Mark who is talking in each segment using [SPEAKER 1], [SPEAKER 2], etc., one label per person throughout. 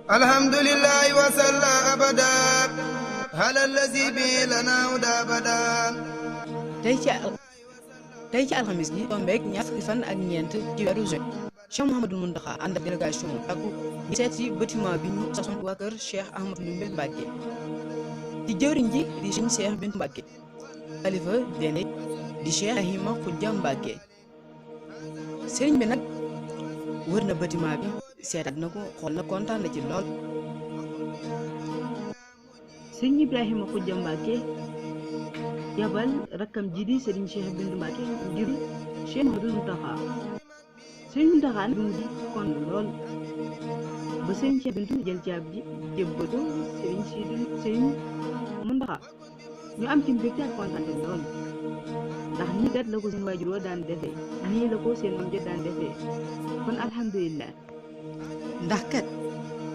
[SPEAKER 1] الحمد لله وصلى أبدا على الذي به لنا هدى أبدا.
[SPEAKER 2] tey ci alxamis gi tombeek ñaar fukki fan ak ñeent ci weeru juin Cheikh Mouhamadou Mountakha ànd ak délégation takku di seet ci bâtiment bi ñu sasoon waa kër Cheikh Ahmadou Ndoumbe Mbacke ci jëwriñ ji di Serigne Cheikh Bintou Mbacke xalifa dene di Cheikh Ahima Khoudia Mbacke. Serigne bi nag wër na bâtiment bi seetaat na ko xool na kontaan na ci lool. Serigne Ibrahima Khoudia Mbacke yabal rakkam ji di Serigne Cheikh Bintou Mbacke ngir Cheikh Mouhamadou Mountakha. Serigne Mountakha nag mu di kon lool ba Serigne Cheikh Bintou jël caab ji jébbal ko Serigne Mountakha ñu am ci mbégte ak kontaan lool ndax nii kat la ko seen waajur wa daan defee nii la ko seen moom ja daan defee kon alhamdulilah. ndax kat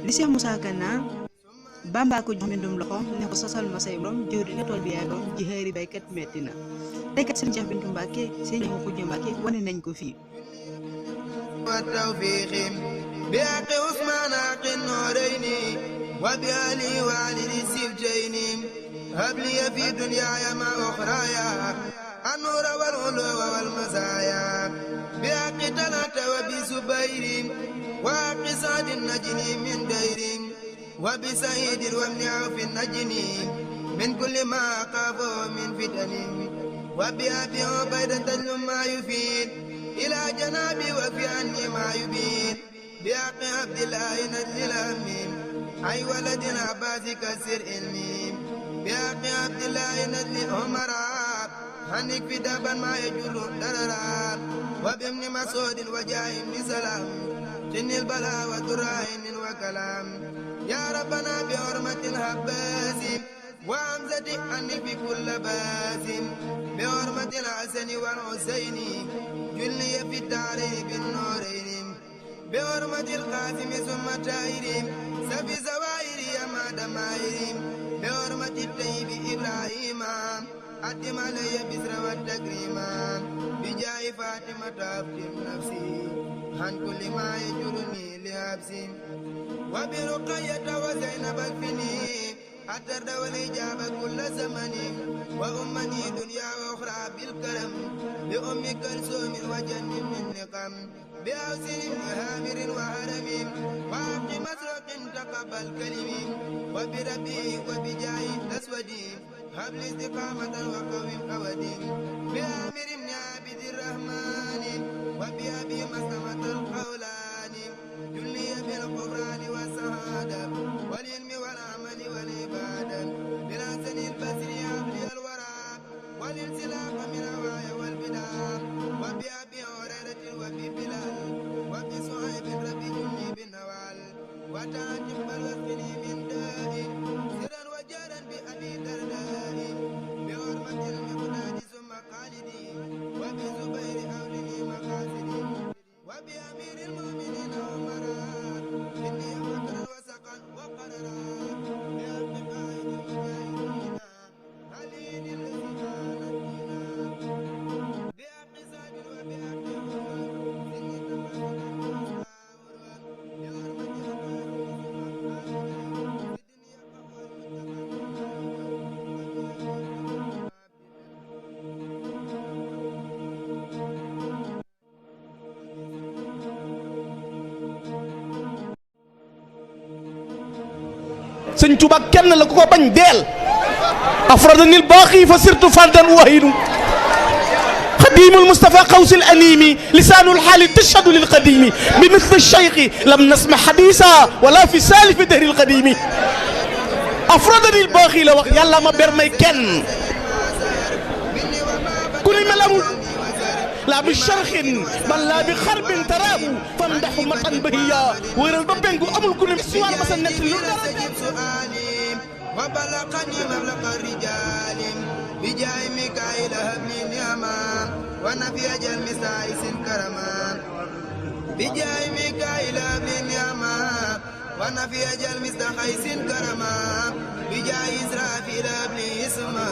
[SPEAKER 2] li Cheikh Moussa Kana Bamba ko jox mbindum loxo ne ko sosal ma say borom jëwri ne tool bi yaay borom ji xëri baykat metti na tey kat Serigne Cheikh Bintou Mbacke Serigne Khoudia Mbacke wane nañ ko fii.
[SPEAKER 1] والتوفيق بحق عثمان حق النورين وبآله والد السبجين هب لي في دنياي ما أخرايا النور والعلو والمزايا بحق طلعت وبزبير وحق سعد النجن من دير وبسعيد وابن عوف النجن من كل ما خافوا من فتن وبأبي عبيدة ما يفيد إلى جنابي وفي عني ما يبين بحق عبد الله نجل الأمين أي ولد عباس كسر علمي بحق عبد الله نجل عمراء هنك في دابا ما يجر دررا وبابن مسعود وجاه بن سلام جن البلاء ودراهن وكلام يا ربنا بحرمة الحباس وعمزة أنك بكل باس بحرمة الحسن والحسين جلي في الدارين بالنورين بحرمة القاسم ثم الطاهرين سفي زوائر يما دمائرين بحرمة الطيب إبراهيم أتم علي بسر والتكريم بجاه فاطمة أفتم نفسي عن كل ما يجرني لحبسي وبرقية وزينب اكفني أترد والإجابة كل زمن وأمني دنيا وأخرى بالكرم بأم كلثوم وجن من نقم بأوسن هامر وهرم وعق مسرق تقبل كلم وبربي وبجاه الأسود هب لي استقامة وقوم قود بآمر بن عابد الرحمن وبأبي مسلمة القولان جلي بالغفران والسعادة والعلم والعمل والعبادة بالحسن البصري أبلي الورى والانسلاق من الهوايا والبدع وبأبي هريرة وبي بلال وبي صهيب ربي جني بالنوال وتعجب الوسكني من داء سرا وجارا بأبي درداء بحرمة المقداد ثم خالدي وبزبير أولني مقاصدي وبأمير المؤمنين عمرا إني فكرا وسقا وقررا بحق قائد المجاهدين علي الذي كان دينا بحق سابر وبحق إني تمسك
[SPEAKER 3] sëñ Tuuba kenn la ku ko bañ deel afradanil baaxi fa sirtu fardan wahinu xadimul Mustafa qawsil animi lisaanul xaali tashhadu lil qadimi bi misli cheikhi lam nasma xadisa wala fi saalifi dahril qadimi afradanil baaxi la wax yàlla ma ber may kenn ku ni melamul laa bi charxin bal laa bi xarbin taraahu famdaxu matan bahiya wéeral ba penku amul ku ne histoire ba sa nett lu dara
[SPEAKER 1] وبلغني مبلغ الرجال بجاه ميكائيل هب لي نعما ونفي أجل مسائس كرما بجاه ميكائيل هب لي نعما ونفي أجل مسائس كرما بجاه إسرافيل هب لي اسما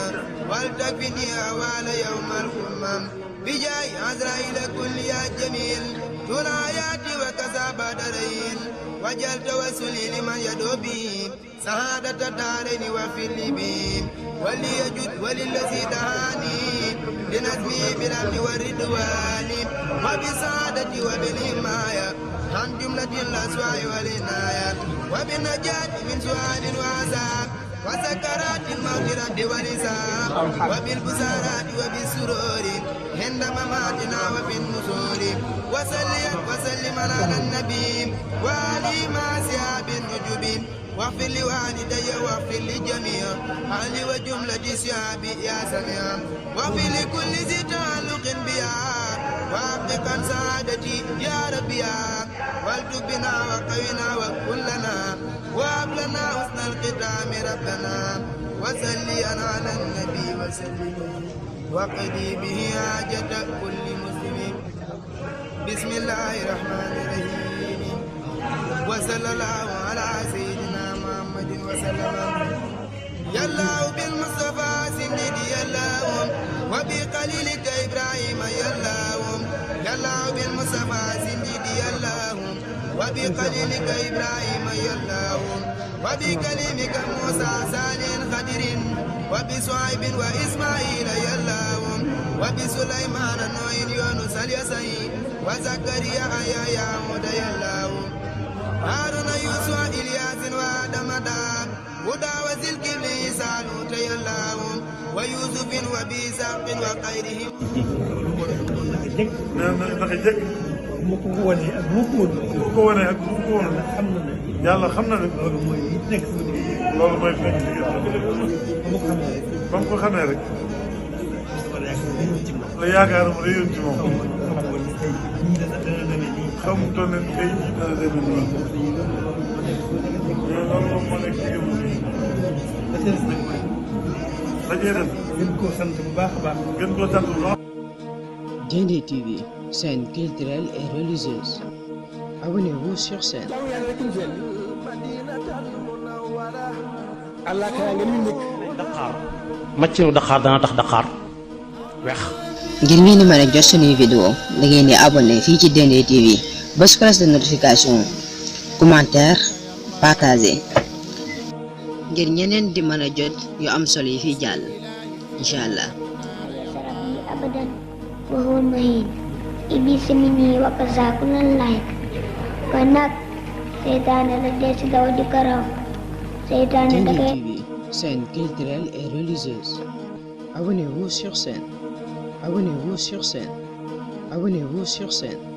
[SPEAKER 1] ولتكفني أهوال يوم القمم بجاه عزرائيل كل يا جميل طول حياتي وكذا بدرين وجل توسلي لمن يدعو به سعادة الدارين وفي اللبين وليجد وللذي دعاني لنزمي بالأمن والرضوان وبسعادتي وبالحماية عن جملة الأسواء والعناية وبالنجاة من سؤال وعذاب وسكرات الموت رد والحساب وبالبصارات وبالسرور عند مماتنا وفي النزول وسلم على النبي وآله مع أصحاب النجوم واغفر لوالدي واغفر لجميع أهلي وجملة شعبي يا سميع واغفر لكل ذي تعلق بها وأحقق سعادتي يا ربي والتب بنا وقونا وكلنا وهب لنا حسن الختام ربنا وصلي على النبي وسلم وقضي به حاجة كل مسلم بسم الله الرحمن الرحيم وصلى الله على سيدنا محمد وسلم يا الله بالمصطفى سندي يا الله وبقليلك إبراهيم يا الله يا الله بالمصطفى سندي يا الله وبقليلك إبراهيم يا الله وبكلمك موسى صالح خضر وبصعيب وإسماعيل يا الله وبسليمان نوح يونس اليسعي وزكريا يا هدى يا الله هارون يوسف إلياس وآدم دار هدى وذي الكبر سالوت يا الله ويوسف وبيساق وغيرهم
[SPEAKER 4] mu ko wane ak mu ko woon. mu ko wane ak mu ko woon. xam na ne. yàlla xam na ne. loolu mooy nekk si liggéey. loolu mooy nekk si liggéey. ba mu ko xamee rek. la yaakaaram réyoon ci moom. xamutoon ne tey jii dana demee nii. loolu moom moo nekk ci liggéey. dajee def. gën koo sant bu baax a baax. gën koo sant bu baax.
[SPEAKER 5] Dendé TV, chaîne culturelle et religieuse. Abonnez-vous sur chaîne.
[SPEAKER 3] Dakar màccinu Dakar dana tax Dakar weex.
[SPEAKER 5] ngir ngeen di mën a jot suñuy vidéo da ngeen di abonné fii ci Dendé TV bës cloche de notification commentaire partager ngir ñeneen di mën a jot yu am solo yi fi jàll incha allah.
[SPEAKER 6] وهو المهين إبليس مني وكذا كل اللايك ونك سيطان رديس داود كرام سيطان
[SPEAKER 5] Dendé
[SPEAKER 6] دكي
[SPEAKER 5] TV, chaîne culturelle et religieuse. Abonnez-vous sur chaîne. Abonnez-vous sur chaîne. Abonnez-vous sur chaîne.